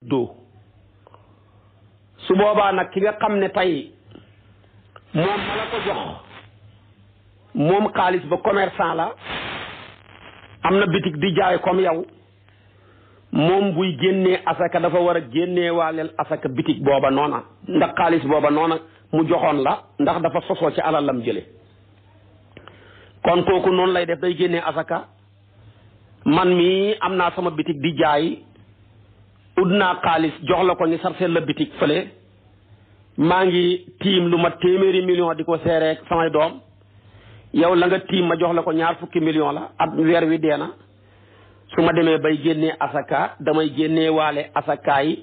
do su boobaa nag ki nga xam ne tey moom ma la ko jox moom xaalis ba commerçant la am na bitig di jaay comme yow moom buy génnee asaka dafa war a génnee waaleel asaka bitig booba noona ndax xaalis booba noona mu joxoon la ndax dafa sosoo ci alalam jële kon kooku noonu lay def day génnee asaka man mi am naa sama bitig di jaay ud naa xaalis jox la ko ni sarcel la bitig fële maa ngi tiim lu ma téeméeri million di ko seereek samay doom yow la nga tiim ma jox la ko 20 million la at weer wi dee na su ma demee bay génnee asaka damay génnee waale asakaay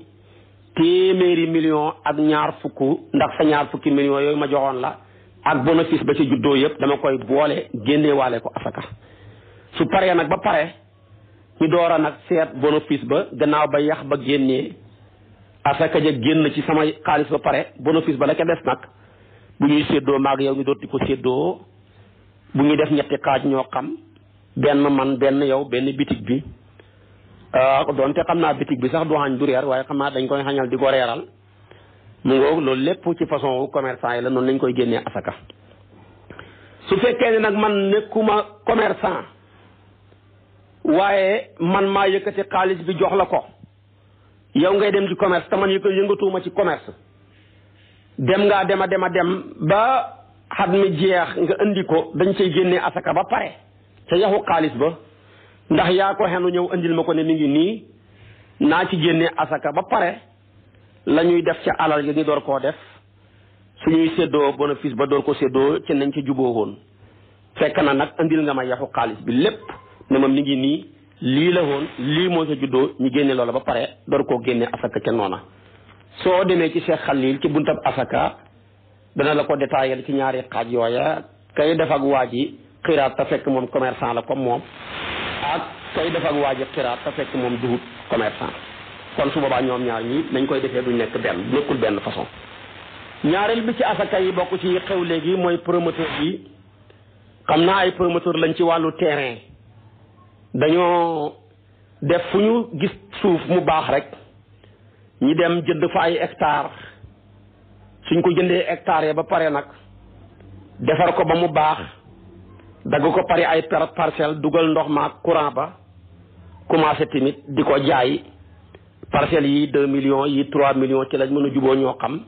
téeméeri million ak 20 ndax sa 20 million yooyu ma joxoon la ak bénéfice ba ci juddoo yëpp dama koy boole génnee waale ko asaka su paree nag ba pare ñu door a nag seet bénéfice ba gannaaw ba yax ba génnee asaka ja génn ci sama xaalis ba pare bénéfice ba la ca des nag bu ñuy séddoo maag yow ñu doot di ko séddoo bu ñuy def ñetti xaaj ñoo xam benn man benn yow benn bitig bi doonte xam naa bitig bi sax du xañ du reer waaye xam naa dañ koy xañal di ko reeral mu ngoog loolu lépp ci façon wu commerçant yi la noonu lañ koy génnee asaka su fekkee ne nag man nekkuma commerçant waaye man maa yëkkati xaalis bi jox la ko yow ngay dem ci commerce te man yëngatuuma ci commerce dem ngaa dem ba xat mi jeex nga indi ko dañ cay génnee asaka ba pare ca yaxu xaalis ba ndax yaa ko xenu ñëw indil ma ko ne mi ngi nii naa ci génnee asaka ba pare la ñuy def ca alal gi ñu door koo def suñuy séddoo bénéfice ba door ko séddoo ci nañ ci juboo woon fekk na nag indil nga ma yaxu xaalis bi lépp ne ma mi ngi nii lii la woon lii moo sa juddoo ñu génne loola ba pare door koo génne asaka ca noona soo demee ci Cheikh Khalil ci buntab asaka dana la ko détaillé ci ñaari xaaj yooya kay def ak waa ji xiraat te fekk moom commerçant la comme moom ak kay def ak waa ji xiraat te fekk moom duhut commerçant kon su boobaa ñoom ñaar ñi nañ koy defee duñ nekk benn nekkul benn façon ñaareel bi ci asaka yi bokk ci xew léegi mooy promoteur yi xam naa ay promoteur lañ ci wàllu terrain dañoo def fu ñu gis suuf mu baax rek ñi dem jënd fa ay hectare suñ ko jëndee hectare ba pare nag defar ko ba mu baax dagg ko pare ay parcelle dugal ndox ma courant ba commencé tamit di ko jaay parcelles yi 2 millions yi 3 millions ci lañ mën a juboo ñoo xam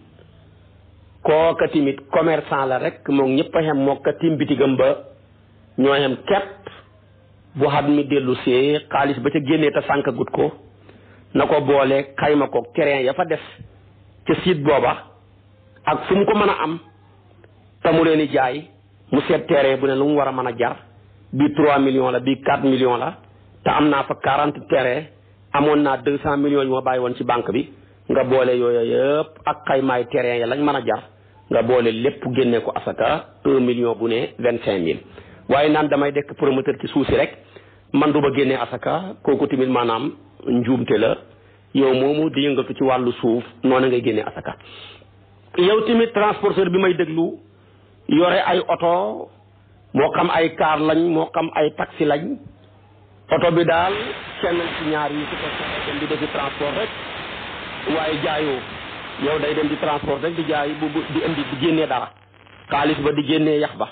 kooka tamit commerçant la rek moom ñëpp a xem moo ka tim bitigam ba ñoo xem kepp bu xat mi dellu see xaalis ba ca génnee te sànk gut ko na ko boole xayma ko terrain ya fa def ca site booba ak fu mu ko mën a am te mu leen di jaay mu seet terrain bu ne lu mu war a mën a jar bii 3 millions la bii 4 millions la te am naa fa 40 terrain amoon naa 200 millions yu ma bàyyi woon ci banque bi nga boole yooyu yëpp ak xaymaay terrain ya lañ mën a jar nga boole lépp génne ko asaka 1 million bu ne 25 000 waaye naan damay dekk promoteur ci suuf si rek man du ba génnee asaka kooku tamit maanaam njuumte la yow moomu di yëngatu ci wàllu suuf noonu ngay génnee asaka yow tamit transporteur bi may déglu yore ay oto moo xam ay car lañ moo xam ay taxi lañ oto bi daal kenn ci ñaar yi su ko dem di defi transport rek waaye jaayoo yow day dem di transport rek di jaay bu di indi di génnee dara xaalis ba di génnee yax ba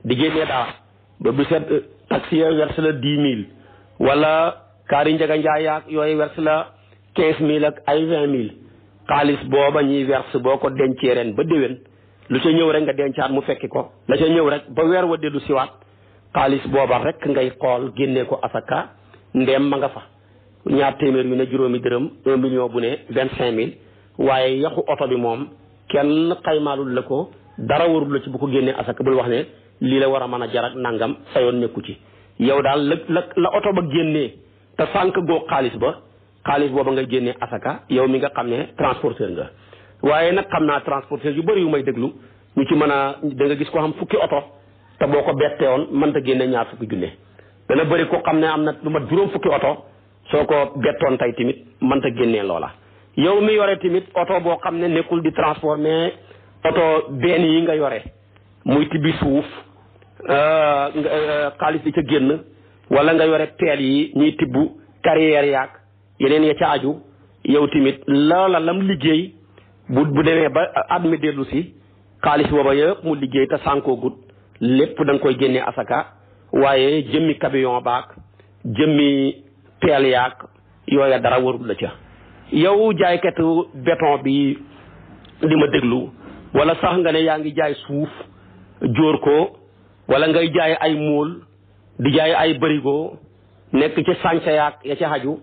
di génnee dara ba bu set taxi ya verse la 10 000 wala kaari njaga njaay yaag yooyu verse la 15 000 ak ay 20 000 xaalis booba ñuy verse boo ko dencee ren ba déwén lu ca ñëw rek nga dencaat mu fekki ko la ca ñëw rek ba weer wa dellu siwaat xaalis booba rek ngay xool génnee ko asaka ndeem ma nga fa ñaar téeméer yu ne juróomi dërëm 1 million bu ne 25 000 waaye yaxu oto bi moom kenn xaymaalul la ko dara warul la ci bu ko génnee asaka bul wax ne lii la war a mën a jar ak nangam sa yoon nekku ci yow daal la oto ba génnee te sànq goo xaalis booba ngay génnee asaka yow mi nga xam ne transporteur nga waaye nag xam naa transporteur yu bëri yu may déglu ñu ci mën a da nga gis ko xam fukki oto te boo ko bettee woon mënta génne 20 junne dana bëri ko xam ne am na lu mat juróom fukki oto soo ko bettoon tey tamit mënta génnee loola yow mi yore tamit oto boo xam ne nekkul di transport mais oto benn yi nga yore muy tibbi suuf xaalis bi ca génn wala nga yore peel yi ñuy tibbu carrière yaag yeneen ya ca aju yow tamit loola lam liggéey bu demee ba at mi dellu si xaalis booba yëpp mu liggéey te sànkoo gut lépp da nga koy génnee asaka waaye jëmmi camion baak jëmmi peel yaak yooya dara warul la ca. yow jaaykatu béton bi di ma déglu wala sax nga ne yaa ngi jaay suuf jóor ko wala ngay jaay ay móol di jaay ay bërigo nekk ci sànca yaak ya ca xaju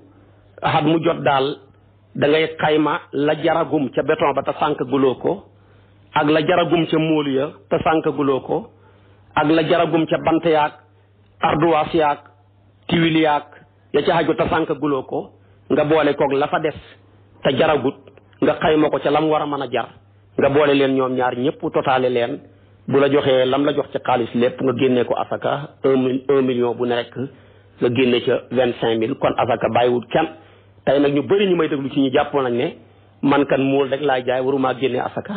xat mu jot daal da ngay xayma la jaragum ca béton ba te sànk guloo ko ak la jaragum ca móol ya te sànk guloo ko ak la jaragum ca bant yaak ardoise yaak tiwil yaak ya ca xaju te sànk guloo ko nga boole koog la fa des te jaragut nga xayma ko ca lam war a mën a jar nga boole leen ñoom ñaar ñëpp totaale leen bu la joxee lam la jox ci xaalis lépp nga génnee ko asaka 1 million bu ne rek nga génne ca 25 000 kon asaka bàyyiwut kenn. tey nag ñu bëri ñu may déglu ci ñu jàpp nañ ne man kan móol rek laay jaay waruma génne asaka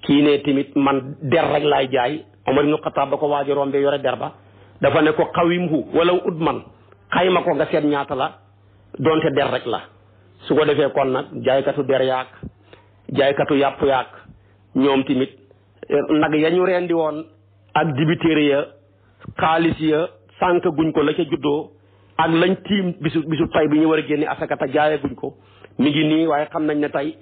kii ne tamit man der rek laay jaay Omar ibn Khattab ba ko waaji rombe yore der ba dafa ne ko xawimhu wala ut man xayma ko nga seet ñaata la donte der rek la su ko defee kon nag jaaykatu der yaak jaaykatu yàpp yaak ñoom tamit nag ya ñu rendi woon ak dibiteere ya xaalis ya sànk guñ ko la ca juddoo ak lañ tiim bisu tay bi ñu war a génne asaka te jaayee guñ ko mi ngi nii waaye xam nañ ne tey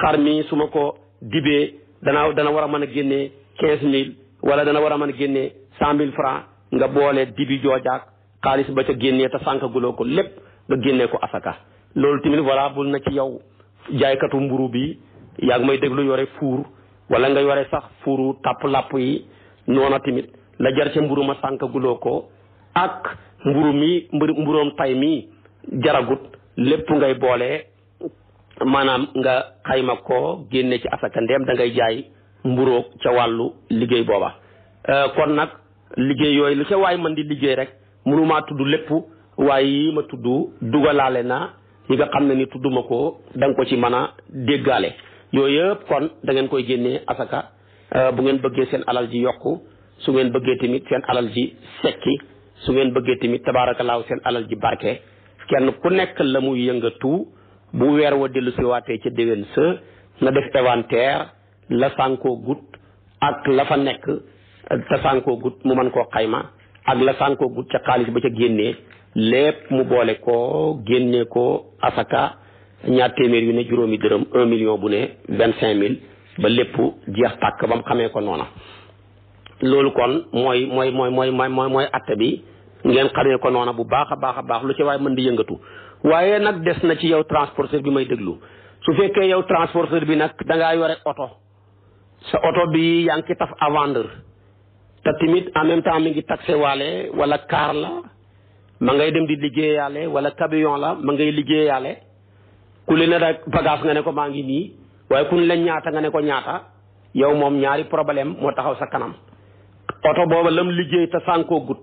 xar mi su ma ko dibee dana war a mën a génnee 15000 wala dana war a mën a génnee 100000 francs nga boole dibi joojaak xaalis ba ca génnee te sànk guloo ko lépp nga génnee ko asaka loolu tamit voilà bul na ci yow jaaykatu mburu bi yaa ngi may déglu yore fuur wala nga yore sax fuuru tàpp làpp yi noona tamit la jar ca mburu ma sànk guloo ko ak mburoom tay mi jaragut lépp ngay boole maanaam nga xayma ko génne ci asaka ndeem da ngay jaay mburoog ca wàllu liggéey booba kon nag liggéey yooyu lu ca waay mën di liggéey rek mënumaa tudd lépp waaye yi ma tudd dugalaale na yi nga xam ne ni tudduma ko da nga ko ci mën a déggaale yooyu yëpp kon da ngeen koy génnee asaka bu ngeen bëggee seen alal ji yokku su ngeen bëggee tamit seen alal ji sekki su ngeen bëggee tamit tabaarakallaahu seen alal ji barke kenn ku nekk la muy yëngatu bu weer wa dellu si waatee ca déwén sa na def inventaire la sànkoo gut ak la fa nekk te sànkoo gut mu mën koo xayma ak la sànkoo gut ca xaalis ba ca génnee lépp mu boole ko génnee ko asaka ñaar téeméer yu ne juróomi dërëm 1 million bu ne 25000 ba lépp jeex tàkk ba mu xamee ko noona loolu kon mooy atte bi ngeen xamee ko noona bu baax a baax lu ci waaye mën di yëngatu waaye nag des na ci yow transporteur bi may déglu su fekkee yow transporteur bi nag da ngaa yore oto sa oto bi yaa ngi ci taf à vendre te tamit en même temps mi ngi taxé waale wala car la ma ngay dem di liggéeyaale wala camion la ma ngay liggéeyaale ku li ne rek bagage nga ne ko maa ngi nii waaye ku leen ñaata nga ne ko ñaata yow moom ñaari problème moo taxaw sa kanam oto booba lam liggéey te sànkoo gut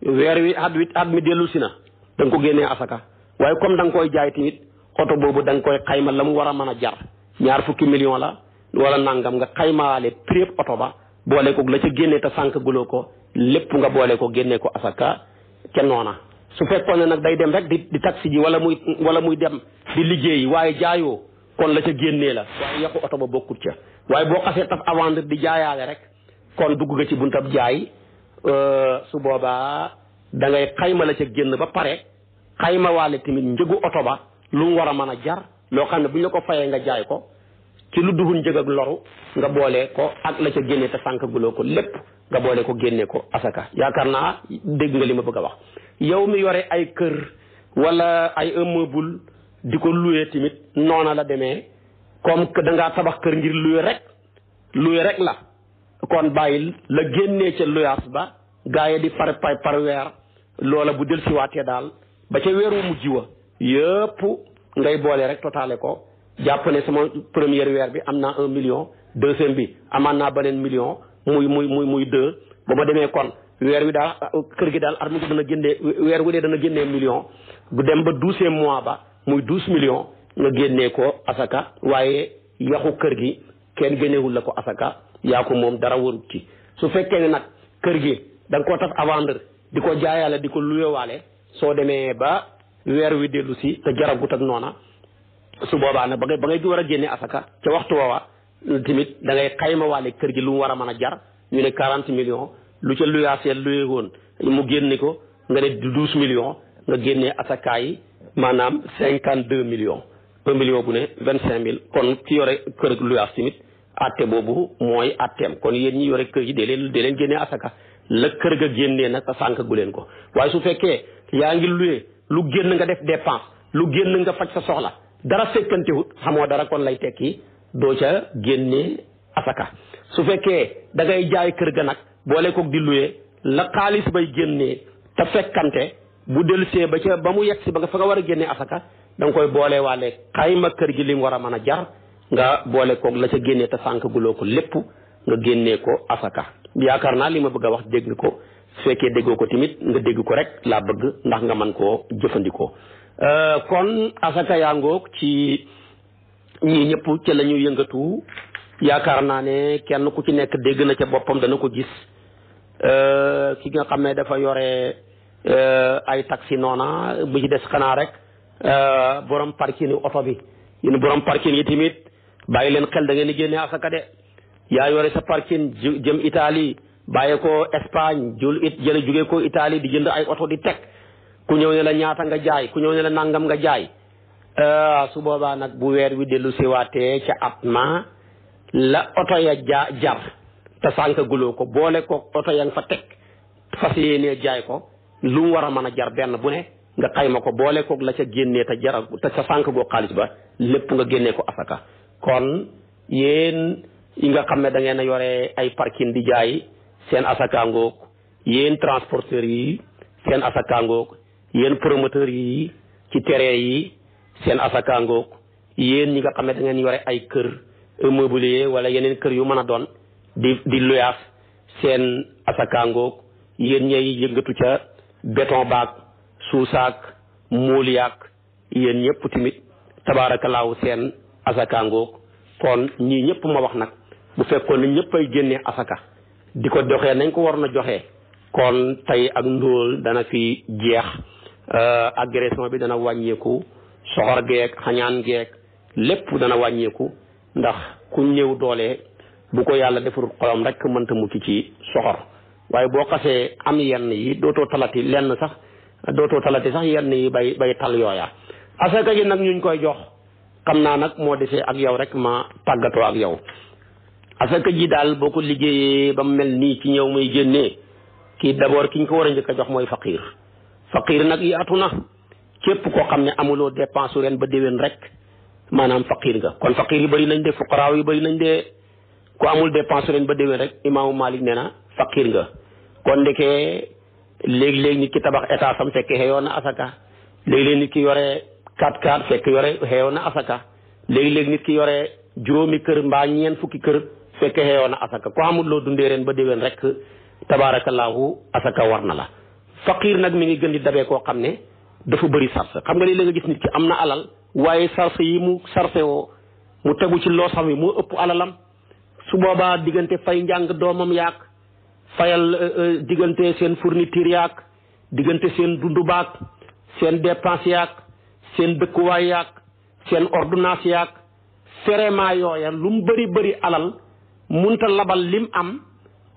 weer wi at mi dellu si na da nga ko génnee asaka waaye comme da nga koy jaay tamit oto boobu da nga koy xayma la mu war a mën a jar ñaar fukki million la wala nangam nga xaymaale prix oto ba boole ko la ca génnee te sànk guloo ko lépp nga boole ko génnee ko asaka ca noona su fekkoon ne nag day dem rek di taxi ji wala muy dem di liggéeyi waaye jaayoo kon la ca génnee la waaye yàqu oto ba bokkut ca waaye boo xasee taf avant di jaayaale rek kon dugg nga ci buntab jaay su boobaa da ngay xayma la ca génn ba pare xayma waale tamit njëgu oto ba lu mu war a mën a jar loo xam ne bu ñu la ko fayee nga jaay ko ci lu duhul njëg ak loru nga boole ko ak la ca génnee te sànk guloo ko lépp nga boole ko génnee ko asaka yaakaar naa dégg nga li ma bëgg a wax yow mi yore ay kër wala ay immeuble di ko loué tamit noona la demee comme que da ngaa tabax kër ngir loué rek la kon bàyyil la génnee ca luyaas ba gaa yi di par weer loola bu del siwaatee daal ba ca weeru mujj wa yëpp ngay boole rek totale ko jàpp ne sama première weer bi am naa 1 million deuxième bi amaan naa beneen million muy 2 ba ma demee kon weer wi daal kër gi daal at mu dana génnee weer wu dee dana génnee million bu dem ba 12e mois ba muy 12 millions nga génnee ko asaka waaye yaxu kër gi kenn génneewul la ko asaka yaa ko moom dara warut ci su fekkee ne nag kër gi da nga koo taf à vendre di ko jaayaale di ko luyewaale soo demee ba weer wi dellu si te jaragut ak noona su boobaa nag ba ngay war a génne asaka ca waxtu woowa tamit da ngay xayma waale kër gi lu mu war a mën a jar ñu ne 40 millions lu ca luyaaseel luye woon mu génne ko nga ne 12 millions nga génnee asaka yi maanaam 52 millions 1 million bu ne 25 000 kon ki yore kër luyaas tamit atte boobu mooy atteem kon yéen ñi yore kër yi dee leen génnee asaka la kër ga génnee nag sànq gu leen ko waaye su fekkee yaa ngi luye lu génn nga def dépense lu génn nga faj sa soxla dara fekkantewut xamoo dara kon lay tekki doo ca génnee asaka su fekkee da ngay jaay kër ga nag boole koog di luye la xaalis bay génnee te fekkante bu dellusee ba mu yegg si ba nga fa nga war a génnee asaka da nga koy boole waale xayma kër gi li mu war a mën a jar nga boole koog la ca génnee te sànq guloo ko lépp nga génnee ko asaka yaakaar naa li ma bëgg a wax dégg nga ko su fekkee déggoo ko tamit nga dégg ko rek laa bëgg ndax nga mën koo jëfandikoo kon asaka yaa ngoog ci ñii ñëpp ca la ñu yëngatu yaakaar naa ne kenn ku ci nekk dégg na ca boppam dana ko gis ki nga xam ne dafa yore ay taxi noona bu ci des xanaa rek borom parking oto bi yéen borom parking yi tamit bàyyi leen xel da ngeen di génne asaka de yaa yore sa parking jëm Italie bàyyi ko Espagne jële jóge ko Italie di jënd ay oto di teg ku ñëw ne la ñaata nga jaay ku ñëw ne la nangam nga jaay su boobaa nag bu weer wi dellu siwaatee ca at ma la oto ya jar te sànq guloo ko boole ko oto ya nga fa teg fas yéenee jaay ko lu mu war a mën a jar benn bu ne nga xayma ko boole ko la ca génnee te jar te sa sànq goo xaalis ba lépp nga génnee ko asaka kon yéen yi nga xam ne da ngeen a yore ay parking di jaay seen asaka ngoog yéen transporteurs yi seen asaka ngoog yéen promoteurs yi ci terrain yi seen asaka ngoog yéen ñi nga xam ne da ngeen yore ay kër immobilier wala yeneen kër yu mën a doon di luyaas seen asaka ngoog yéen ñay yëngatu ca béton baag suusaak muul yaak yéen ñëpp tamit tabaarakallaahu seen asaka ngoog kon ñii ñëpp ma wax nag bu fekkoon ne ñëpp ay génnee asaka di ko joxee nañ ko war na joxee kon tey ak ndóol dana fi jeex agression bi dana wàññeeku soxor geek xañaan geek lépp dana wàññeeku ndax ku ñëw doole bu ko yàlla deful xolam rek mënta mucc ci soxor waaye boo xasee am yenn yi dootoo talati lenn sax dootoo talati sax yenn yi bay tal yooya asaka gi nag ñuñ koy jox xam naa nag moo desee ak yow rek ma tàggatoo ak yow asaka ji daal boo ko liggéeyee ba mu mel nii ci ñëw muy génnee kii d'abord ki ñu ko war a njëkk a jox mooy faqir nag yaatu na képp koo xam ne amuloo dépense ren ba déwén rek maanaam faqir nga kon faqir yi bëri nañ de fuqaraaw yi bëri nañ de ku amul dépense ren ba déwén rek imaamu Malik nee na faqir nga kon ndekee léegi-léegi nit ki tabax état sam fekk xeyoon na asaka léegi-léegi nit ki yore 4x4 fekk yore xeyoon na asaka léegi-léegi nit ki yore juróomi kër mbaa ñeent fukki kër fekk xeyoon na asaka ku amul loo dundee ren ba déwén rek tabaarakallaahu asaka war na la faqir nag mi ngi gën di dabee koo xam ne dafa bëri sarse xam nga léeg-léeg nga gis nit ki am na alal waaye sarse yi mu sarse woo mu tegu ci loo xam yi moo ëpp alalam su boobaa diggante fay njàng doomam yaak fayal diggante seen fourniture yaak diggante seen dundu baak seen dépense yaak seen dëkkuwaay yaak seen ordonnance yaak vraiment yooya lu mu bëri alal munta labal lim am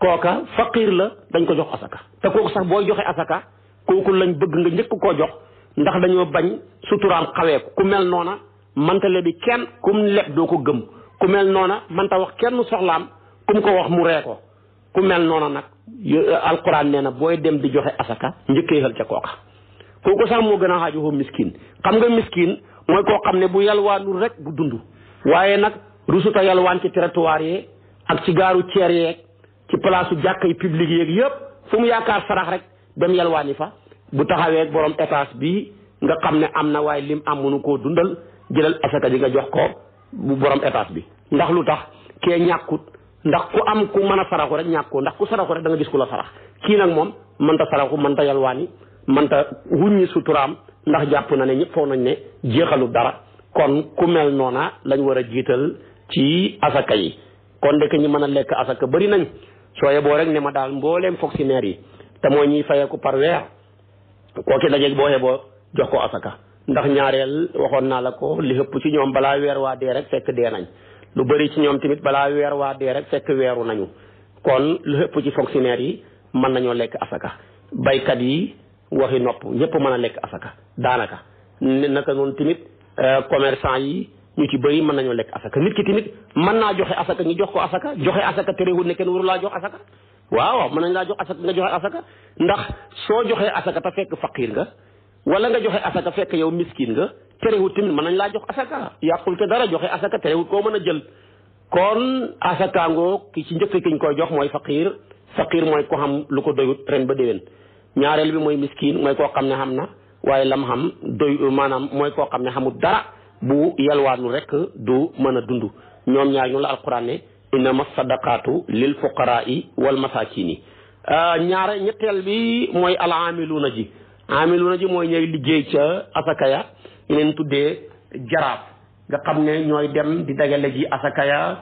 kooka faqir la dañ ko jox asaka te kooku sax booy joxe asaka kooku lañ bëgg nga njëkk koo jox ndax dañoo bañ suturaam xawee ko ku mel noona manta le bi kenn kum leb doo ko gëm ku mel noona manta wax kenn soxlaam kum ko wax mu ree ko ku mel noona nag alquran nee na booy dem di joxe asaka njëkkeexal ca kooka kooku sax moo gën a xaaju miskin xam nga miskin mooy koo xam ne bu yalwaanul rek bu dund waaye nag rusuta yalwaan ci territoire yi ak ci gaaru ceer yeeg ci place u jàkka yi publique yeeg yëpp fu mu yaakaar sarax rek dem yalwaani fa bu taxawee borom étage bi nga xam ne am na waaye lim am mënu koo dundal jëlal asaka ji nga jox ko bu borom étage bi ndax lu tax kee ñàkkut ndax ku am ku mën a saraxu rek ñàkkoo ndax ku saraxu rek da nga gis ku la sarax kii nag moom mënta saraxu mënta yalwaani mënta wuññi suturaam ndax jàpp na ne ñëpp foog nañ ne jeexalu dara kon ku mel noona lañ war a jiital ci asaka yi kon ndek ñi mën a lekk asaka bëri nañ sooye boo rek ne ma daal mbooleem fonctionnaire yi te mooy ñuy fayeeku par weer kooki dajeeg boo xeboo jox ko asaka ndax ñaareel waxoon naa la ko li ëpp ci ñoom balaa weer waa dee rek fekk dee nañ lu bëri ci ñoom tamit balaa weer waa dee rek fekk weeru nañu kon lu ëpp ci fonctionnaire yi mën nañoo lekk asaka baykat yi waxi nopp ñëpp mën a lekk asaka daanaka naka noonu tamit commerçant yi ñu ci bëri mën nañoo lekk asaka nit ki tamit mën naa joxe asaka ñu jox ko asaka joxe asaka terewul ne kenn waru laa jox asaka waaw mën nañ laa jox asaka nga joxe asaka ndax soo joxee asaka te fekk faqiir nga wala nga joxe asaka fekk yow miskin nga terewul tamit mën nañ laa jox asaka yàqul te dara joxe asaka terewul koo mën a jël kon asaka ngoo ki ci njëkk ki ñu koy jox mooy faqiir mooy ko xam lu ko doyut ren ba déwén ñaareel bi mooy miskin mooy koo xam ne xam na waaye lam xam doy maanaam mooy koo xam ne xamul dara bu yalwaanu rek du mën a dund ñoom ñaar ñu la alquran ne innama sadaqaatu lil fuqaraai wal masakini ñetteel bi mooy al amiluna ji mooy ñooy liggéey ca asaka ya ñu leen tuddee jaraaf nga xam ne ñooy dem di dagale ji asaka ya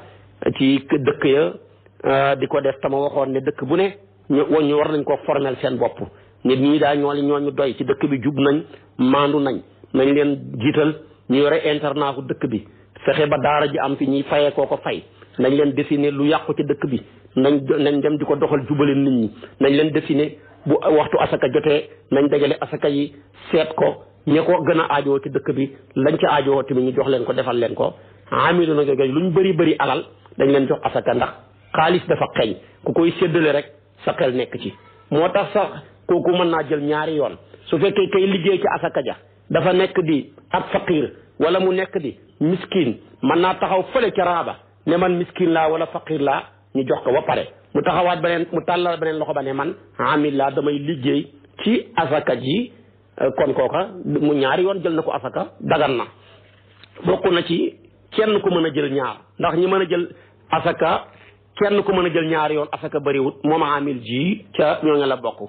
ci dëkk ya di ko def tama waxoon ne dëkk bu ne ñu war nañ ko formel seen bopp nit ñi daal ñooñu doy ci dëkk bi jub nañ maandu nañ leen jiital ñu yore internat ku dëkk bi fexe ba daara ji am fi ñuy fayee koo ko fay nañ leen dessiner lu yàqu ci dëkk bi nañ dem di ko doxal jubale nit ñi nañ leen dessiner bu waxtu asaka jotee nañ dajale asaka yi seet ko ñi ko gën a aajowoo ci dëkk bi lañ ci aajowoo tamit ñu jox leen ko defal leen ko amilu na lu ñu bëri alal dañ leen jox asaka ndax xaalis dafa xeeñ ku koy séddale rek sa xel nekk ci moo tax sax kooku mën naa jël ñaari yoon su fekkee kay liggéey ci asaka ja dafa nekk di ab faqir wala mu nekk di miskin mën naa taxaw fële ca raaba ne man miskin laa wala faqir laa ñu jox ko ba pare mu taxawaat mu tàllal beneen loxo ba ne man amil laa damay liggéey ci asaka ji kon kooka mu ñaari yoon jël na ko asaka dagan na bokk na ci kenn ku mën a jël ñaar ndax ñi mën a jël asaka kenn ku mën a jël ñaari yoon asaka bëriwut moom amil ji ca ñooñu la bokk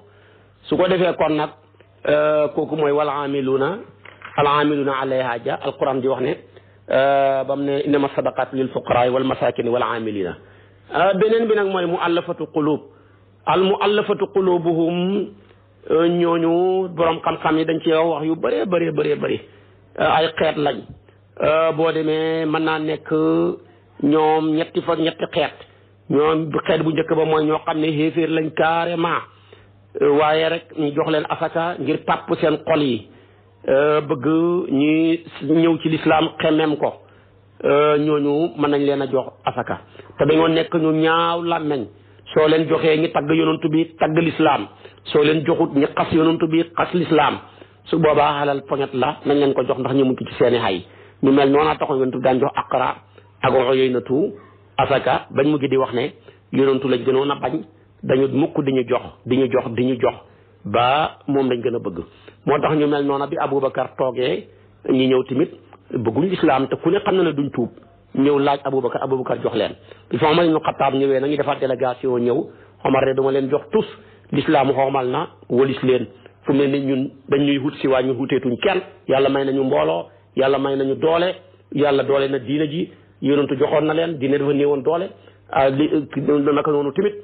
su ko defee kon nag kooku mooy wal amiluna alayha ja alquran di wax ne bam ne innama sadaqatu lil fuqara wal masakin wal amilina beneen bi nag mooy muallafatu qulubuhum ñooñu borom xam-xam yi dañ ci wax yu bëree bëri ay xeet lañ boo demee mën naa nekk ñoom ñetti xeet ñoom xeet bu njëkk ba mooy ñoo xam ne xéeféer lañ carrément waaye rek ñu jox leen asaka ngir tàpp seen xol yi bëgg ñi ñëw ci lislaam xemem ko ñooñu mën nañ leen a jox asaka te dañoo nekk ñu ñaaw làmmeñ soo leen joxee ñi tagg yonantu bi tagg lislaam soo leen joxut ñi xas yonantu bi xas lislaam su boobaa xalal poñet la nañ leen ko jox ndax ñu mucc ci seeni xay ñu mel noona taxoon yonantu daan jox Aqra ak Uyaynatu asaka bañ mujj di wax ne yonantu lañ gënoon a bañ dañu mukk di ñu jox ba moom lañ gën a bëgg moo tax ñu mel noona bi Aboubacar toogee ñi ñëw tamit bëgguñ lislaam te ku ne xam na ne duñ tuub ñëw laaj Aboubacar jox leen bi fa Omar ibn Khattab ñëwee nañu defaat délégation ñëw Omar de dama leen jox tous lislaam xoomal na walis leen fu mu ne ni ñun dañ ñuy wut si waa ñu wuteetuñ kenn yàlla may nañu mbooloo yàlla may nañu doole yàlla doole na diina ji yonentu joxoon na leen diine dafa néewoon doole naka noonu tamit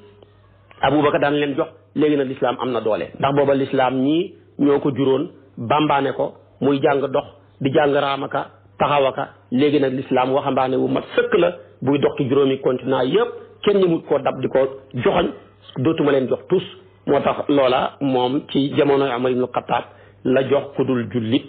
Aboubacar daan leen jox léegi nag lislaam am na doole ndax booba lislaam ñii ñoo ko juróon bambaane ko muy jàng dox di jàng raamaka taxawaka léegi nag lislaam waxambaane wu mat sëkk la buy dox ci juróomi continent yëpp kenn ñi mut koo dab di ko joxoñ dootuma leen jox tous moo tax loola moom ci jamonoy Umar ibn Xattaab la jox ku dul jullit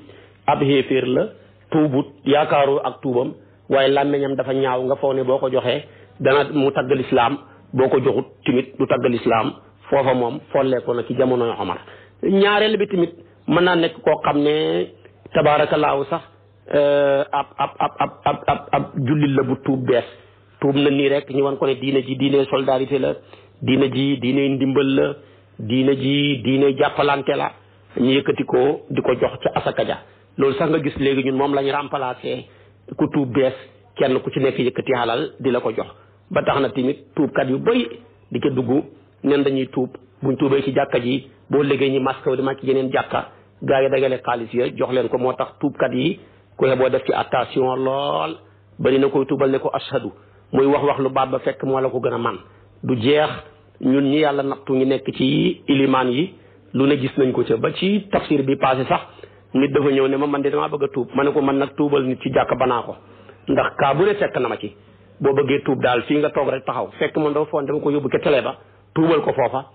ab xéeféer la tuubut yaakaaru ak tuubam waaye làmmeñam dafa ñaaw nga foog ne boo ko joxee dana mu tagg lislaam boo ko joxut tamit du tagg lislaam foofa moom folleeko na ci jamonoy Omar ñaareel bi tamit mën naa nekk koo xam ne tabaarakallaahu sax ab jullit la bu tuub bees tuub na nii rek ñu wan ko ne diine ji diine solidarité la diine ji diine ndimbal la diine ji diine jàppalante la ñu yëkkati ko di ko jox ca asaka ja loolu sax nga gis léegi ñun moom lañ remplacé ku tuub bees kenn ku ci nekk yëkkati xalal di la ko jox ba tax na tamit tuubkat yu bëri di ko dugg nen dañuy tuub buñ tuubee ci jàkka ji boo léegi ñi masque di ma ci yeneen jàkka gaa yi dagale xaalis ya jox leen ko moo tax tuubkat yi ku boo def ci attention lool bari na koy tuubal ne ko ashadu muy wax lu baat ba fekk moo la ko gën a man du jeex ñun ñi yàlla nattu ñu nekk ci ilimaan yi lu ne gis nañ ko ca ba ci tafsir bi passé sax nit dafa ñëw ne ma man de damaa bëgg a tuub ma ne ko man nag tuubal nit ci jàkk banaa ko ndax kaa bu ne fekk na ma ci boo bëggee tuub daal fii nga toog rek taxaw fekk man dafa foon dama ko yóbbu ke télé ba tuubal ko foofa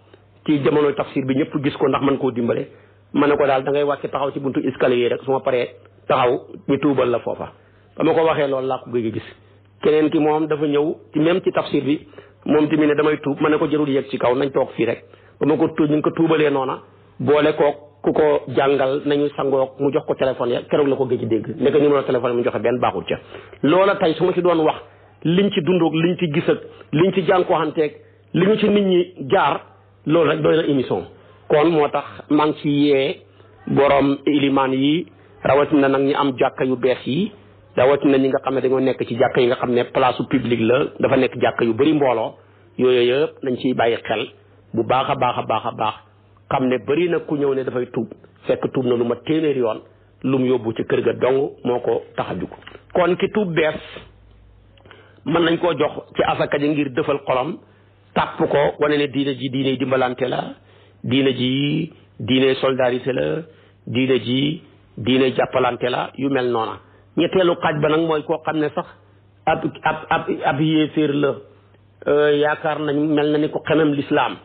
ci jamono tafsir bi ñëpp gis ko ndax man koo dimbale ma ne ko daal da ngay wàcc taxaw ci buntu escalier rek su ma paree taxaw ñu tuubal la foofa ba ma ko waxee loolu laa ko gëj gis keneen ki moom dafa ñëw ci même ci tafsir bi moom tamit ne damay tuub ma ne ko jërul yegg ci kaw nañ toog fii rek ba ma ko tuub ñu ko tuubalee noona boole kook ku ko jàngal nañu sangook mu jox ko téléphone ya keroog la ko gëj dégg nekk numéro téléphone mu joxe benn baaxul ca loola tey su ma ci doon wax liñ ci dundoog liñ ci gis ak liñ ci jànkuwanteeg li ñu ci nit ñi jaar loolu rek doy na émission kon moo tax maa ngi ci yee borom ilimaan yi rawatina nag ñi am jàkka yu bees yi rawatina ñi nga xam ne dañoo nekk ci jàkka yi nga xam ne place publique la dafa nekk jàkka yu bëri mbooloo yooyu yëpp nañ ciy bàyyi xel bu baax a baax a baax a baax xam ne bëri na ku ñëw ne dafay tuub fekk tuub na lu ma téeméeri yoon lu mu yóbbu ci kër ga dong moo ko tax a jug kon ki tuub bees mën nañ koo jox ci asaka ji ngir dëfal xolam tàpp ko wane ne diine ji diine dimbalante la diine ji diine solidarité la diine ji diine jàppalante la yu mel noona ñetteelu xaaj ba nag mooy koo xam ne sax ab yéeféer la yaakaar nañ mel na ni ko xemem lislaam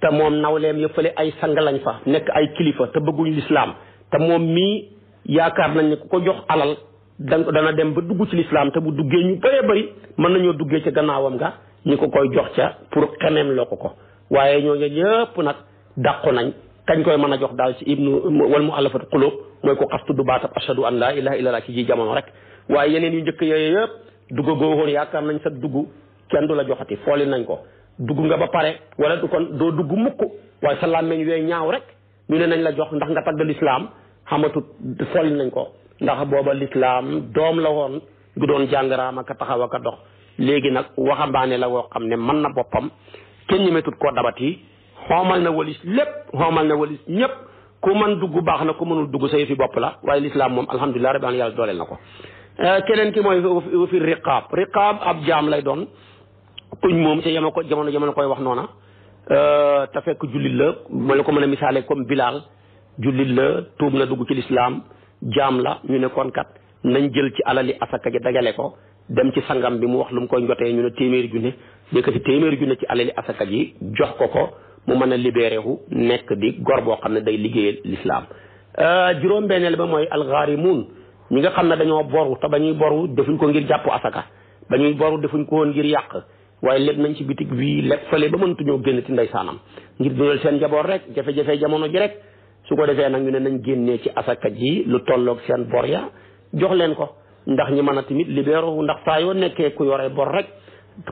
te moom nawleem yëppale ay sang lañ fa nekk ay kilifa te bëgguñ lislaam te moom mii yaakaar nañ ne ku ko jox alal dana dem ba dugg ci lislaam te bu duggee ñu bëree bëri mën nañoo duggee ca gannaawam nga ñi ko koy jox ca pour xemeem loo ko waaye ñooñu ñëpp nag dàqu nañ kañ koy mën a jox daal ci ibnu wal mu allafat xulub mooy ko xas tudd baatab ashadu an laa ilaha illallah ci ji jamono rek waaye yeneen yu njëkk yooyu yëpp dugg goowoon yaakaar nañ sax dugg kenn du la joxati fooli nañ ko dugg nga ba pare wala du kon doo dugg mukk waaye sa làmmeñ yooyu ñaaw rek ñu ne nañ la jox ndax nga tagg lislaam xamatut fooli nañ ko ndax booba lislaam doom la woon gu doon jàngaraam ak taxaw ak dox léegi nag waxambaane la woo xam ne mën na boppam kenn ñemetut koo dabati xoomal na walis lépp xoomal na walis ñëpp ku mën dugg baax na ku mënul dugg sa yëfi bopp la waaye lislaam moom alhamdulilah rabbil yàlla dooleel na ko keneen ki mooy fi riqaab ab jaam lay doon kuñ moom te yama ko jamono koy wax noona te fekk jullit la ma la ko mën a misaale comme Bilal jullit la tuub na dugg ci lislaam jaam la ñu ne kon kat nañ jël ci alali asaka ji dagale ko dem ci sangam bi mu wax lu mu koy njotee ñu ne téeméeri junne yëkkati téeméeri junne ci alali asaka ji jox ko mu mën a libéré wu nekk di gor boo xam ne day liggéeyal lislaam juróom-benneel ba mooy alxaarimuun ñi nga xam ne dañoo boru te ba ñuy boru defuñ ko ngir jàpp asaka ba ñuy boru defuñ ko woon ngir yàq waaye lépp nañ ci bitig bii lépp fële ba mëntuñoo génn ci ndeysaanam ngir dundal seen njaboot rek jafe-jafe jamono ji rek su ko defee nag ñu ne nañ génnee ci asaka ji lu tolloog seen bor ya jox leen ko ndax ñi mën a tamit libéré ndax saa yoo nekkee ku yore bor rek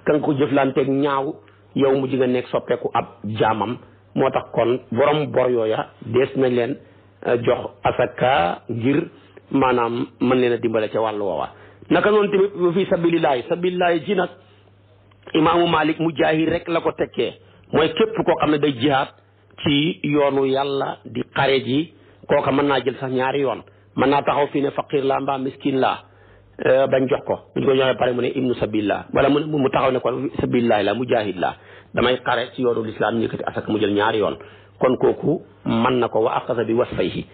kan ko jëflanteeg ñaaw yow mu ji nga nekk soppeeku ab jaamam moo tax kon borom bor yooya dees nañ leen jox asaka ngir maanaam mën leen a dimbale ca wàllu woowa naka noonu tamit fi sabilillahi ji nag imaamu Malik mujaahid rek la ko tekkee mooy képp koo xam ne day jihaad ci yoonu yàlla di xare ji kooka mën naa jël sax ñaari yoon mën naa taxaw fii ne faqir la mbaa miskin la bañ jox ko buñ ko joxee pare mu ne ibnu sabillah wala mu taxaw ne ko sabilillahi la mujaahid la damay xare ci yoonu lislaam yëkkati asaka mu jël ñaari yoon kon kooku mën na ko wa aqasa bi wasfayhi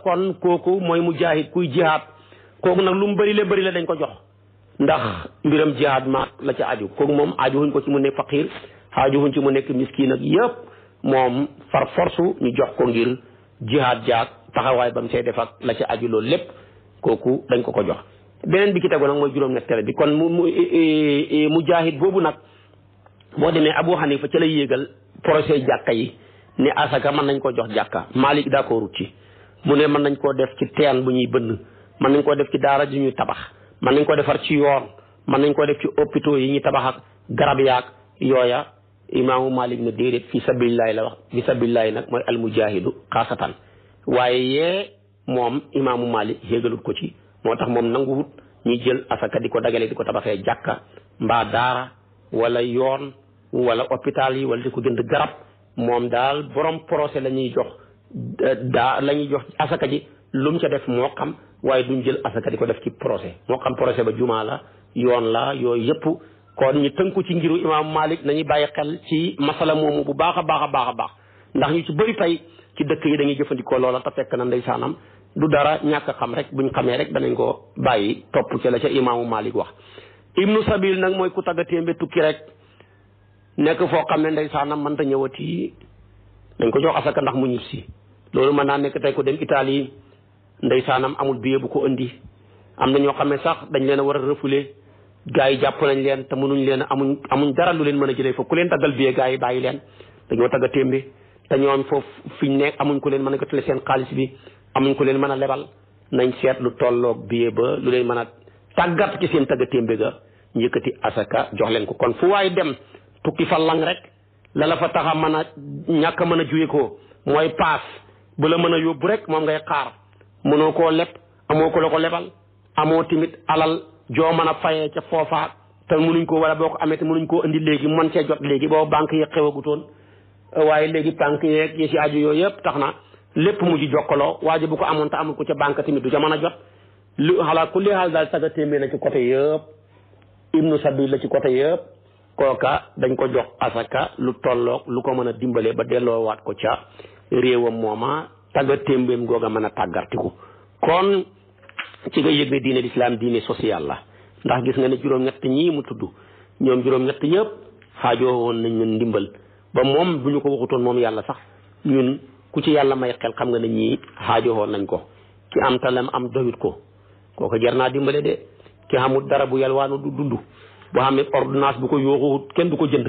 kon kooku mooy mujaahid kuy jihaad kooku nag lu mu bëri la dañ ko jox ndax mbiram jihaad ma la ca aju kooku moom ajuwuñ ko ci mu nekk faqir ajuwuñ ci mu nekk miskin ak yëpp moom far force ñu jox ko ngir jihaad jaag taxawaay ba mu see def ak la ca aju loolu lépp kooku dañ ko jox beneen bi ki tegu nag mooy juróom-ñetteel bi kon mujaahid boobu nag boo demee Abu Hanifa ca lay yéegal projet jàkka yi ne asaka mën nañ ko jox jàkka Malik d'accord ci mu ne mën nañ koo def ci teen bu ñuy bënn mën nañ koo def ci daara ji ñuy tabax mën nañ ko defar ci yoon mën nañ ko def ci hôpitaux yi ñuy tabax ak garab yaag yooya imaamu Malik ne déedéet fi sabilillahi la wax fi sabilillahi nag mooy almujahidu xaasatan waaye yee moom imaamu Malik yéegalut ko ci moo tax moom nanguwut ñuy jël asaka di ko dagale di ko tabaxee jàkka mbaa daara wala yoon wala hôpital yi wala di ko jënd garab moom daal borom procès la ñuy jox la ñuy jox asaka ji lu mu ca def moo xam waaye duñ jël asaka di ko def ci procès moo xam procès ba jumaa la yoon la yooyu yëpp kon ñu tënku ci ngiru imaamu Malik nañuy bàyyi xel ci masala moomu bu baax a baax a baax a baax ndax ñu ci bëri tey ci dëkk yi dañuy jëfandikoo loola te fekk na ndeysaanam du dara ñàkk xam rek buñ xamee rek danañ ko bàyyi topp ci la ca imaamu Malik wax. ibnu sabil nag mooy ku taggatémbe tukki rek nekk foo xam ne ndeysaanam mënta ñëwati dañ ko jox asaka ndax mu ñib si loolu mën naa nekk tey ko dem Italie ndeysaanam amul billet bu ko indi am na ñoo xam ne sax dañ leen a war a refoulé gars yi jàpp nañ leen te mënuñ leen amuñ dara lu leen mën a jëlee foofu ku leen taggal billet gars yi bàyyi leen dañoo taggatémbe te ñoom foofu fiñ nekk amuñ ko leen mën a jotale seen xaalis bi amuñ ko leen mën a lebal nañ seet lu tolloog billet ba lu leen mën a tàggat ci seen taggatémbe ga njëkkati asaka jox leen ko kon fu waay dem tukki fa lang rek la fa tax a mën a ñàkk a mën a juye ko mooy paas bu la mën a yóbbu rek moom ngay xaar mënoo koo leb amoo ko la ko lebal amoo tamit alal joo mën a fayee ca foofa te mënuñ ko wala boo ko amee te mënuñ koo indi léegi mën cee jot léegi boobu banque yi xewagutoon waaye léegi banque yeeg yi si aju yooyu yëpp tax na lépp mujj jokkaloo waaye bu ko amoon te amul ko ca banque tamit du ca mën a jot lu xalaat ku li xaal daal taggatémbe na ci côté yëpp ibnu sabil la ci côté yëpp kooka dañ ko jox asaka lu tolloog lu ko mën a dimbale ba delloowaat ko ca réewam mooma taggatémbeem googa mën a tàggartiku kon ci nga yëg ne diine l'islam diine social la ndax gis nga ne juróom-ñett ñii mu tudd ñoom juróom-ñett ñëpp xaajoo woon nañ leen ndimbal ba moom bu ñu ko waxutoon moom yàlla sax ñun ku ci yàlla may xel xam nga ne ñii xaajoo woon nañ ko ki am talam am doyut ko kooku jar naa dimbale de ki xamul dara bu yalwaanu du dund boo xam ne ordonnance bu ko yooxuwut kenn du ko jënd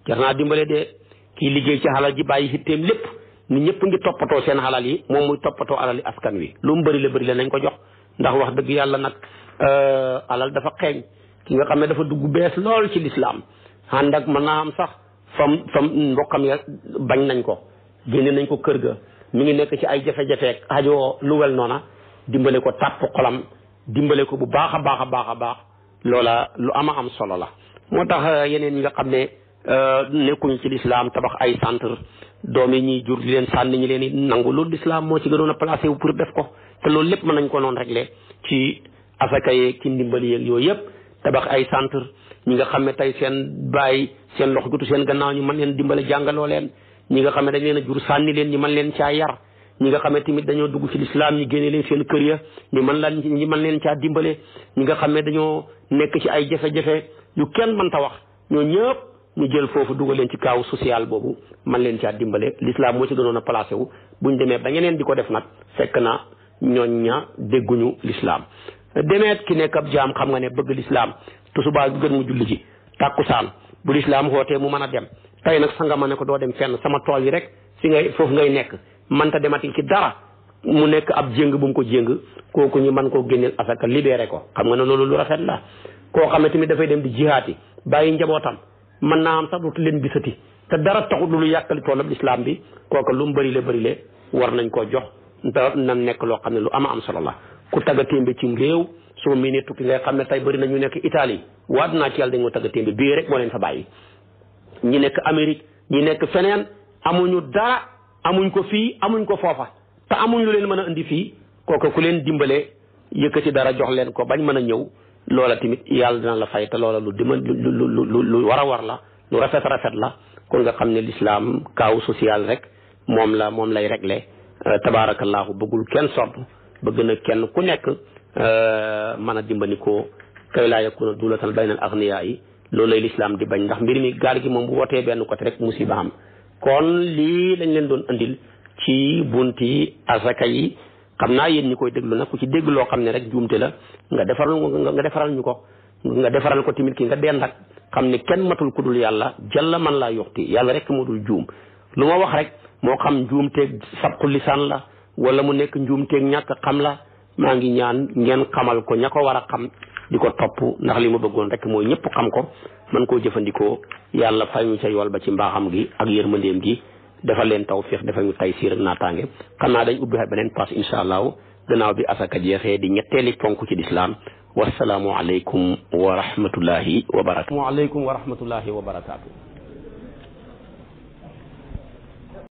jar naa dimbale de kii liggéey ci xalal ji bàyyi xitteem lépp nit ñëpp ngi toppatoo seen xalal yi moom muy toppatoo alali askan wi lu mu bëri la nañ ko jox ndax wax dëgg yàlla nag alal dafa xeeñ ki nga xam ne dafa dugg bees lool ci lislaam ànd ak mën naa am sax fam mbokkam ya bañ nañ ko génne nañ ko kër ga mi ngi nekk ci ay jafe-jafe ajoo lu wel noona dimbale ko tàpp xolam dimbale ko bu baax a baax a baax a baax loola lu ama am solo la moo tax yeneen ñi nga xam ne nekkuñu ci lislaam tabax ay centre doom yi ñuy jur di leen sànni ñi leen di nangu loolu lislaam moo ci gënoon a placé wu pour def ko te loolu lépp mën nañ ko noonu réglé ci asaka yeeg ci ndimbali yeeg yooyu yëpp tabax ay centre ñi nga xam ne tey seen bàyyi seen loxo gutu seen gannaaw ñu mën leen dimbale jàngaloo leen ñi nga xam ne dañ leen a jur sànni leen ñi mën leen caa yar ñi nga xam ne tamit dañoo dugg ci lislaam ñi génne leen seen kër ya ñi mën leen caa dimbale ñi nga xam ne dañoo nekk ci ay jafe-jafe yu kenn mënta wax ñoo ñëpp ñu jël foofu dugal leen ci kaaw social boobu man leen caa dimbale l'islam moo ci gënoon a placé wu buñ demee ba ñeneen di ko def nag fekk na ñooñ ña dégguñu l'islam demeet ki nekk ab jaam xam nga ne bëgg l'islam tusubaar bu gën mu julli ji tàkkusaan bu l'islam xootee mu mën a dem tey nag sanga ma ne ko doo dem fenn sama tool yi rek fi ngay foofu ngay nekk mënta demati ci dara mu nekk ab jéng bu mu ko jéng kooku ñu mën koo génneel asaka libéré ko xam nga ne loolu lu rafet la koo xam ne tamit dafay dem di jihaati bàyyi njabootam mën naa am sax dootu leen gisati te dara taxut lu yàqali toolab l'islam bi kooku lu mu bërile war nañ koo jox te na nekk loo xam ne lu ama am solo la ku tagga témbe cim réew soo mii ne tukki ngay xam ne tey bëri na ñu nekk Italie waat naa ci yàlla dañoo tagga témbe bii rek moo leen fa bàyyi ñi nekk Amérique ñi nekk feneen amuñu dara amuñ ko fii amuñ ko foofa te amuñ lu leen mën a indi fii kooku ku leen dimbale yëkkati dara jox leen ko bañ mën a ñëw loola tamit yàlla dina la fay te loola lu war a war la lu rafet la kon nga xam ne l'islam kaaw social rek moom lay réglé tabaarakallaahu bëggul kenn sopp bëgg na kenn ku nekk mën a dimbandikoo kay laa yakuna dulatan baynal agniyaa yi loolu lay l'islam di bañ ndax mbir mi gaal gi moom bu wootee benn côté rek musiba am kon lii lañ leen doon andil ci bunti asaka yi xam naa yéen ñi koy déglu nag ku ci dégg loo xam ne rek juumte la nga defaral ñu ko nga defaral ko tamit ki nga dend ak xam ne kenn matul ku dul yàlla jalla man laa yoxti yàlla rek moo dul juum lu ma wax rek moo xam njuumteeg sabqu lisaan la wala mu nekk njuumteeg ñàkk xam la maa ngi ñaan ngeen xamal ko ña ko war a xam di ko topp ndax li ma bëggoon rek mooy ñëpp xam ko mën koo jëfandikoo yàlla fay ñu ca yool ba ci mbaaxam gi ak yërmandeem gi defal leen tawfiix defal ñu taysiir ak naataange xam naa dañ ubbi beneen pass incha allahu gannaaw bi asaka jeexee di ñetteeli ponk ci lislaam wasalaamu aleykum wa rahmatullahi wa barakaatu. waaleykum wa rahmatullahi wa barakaatu.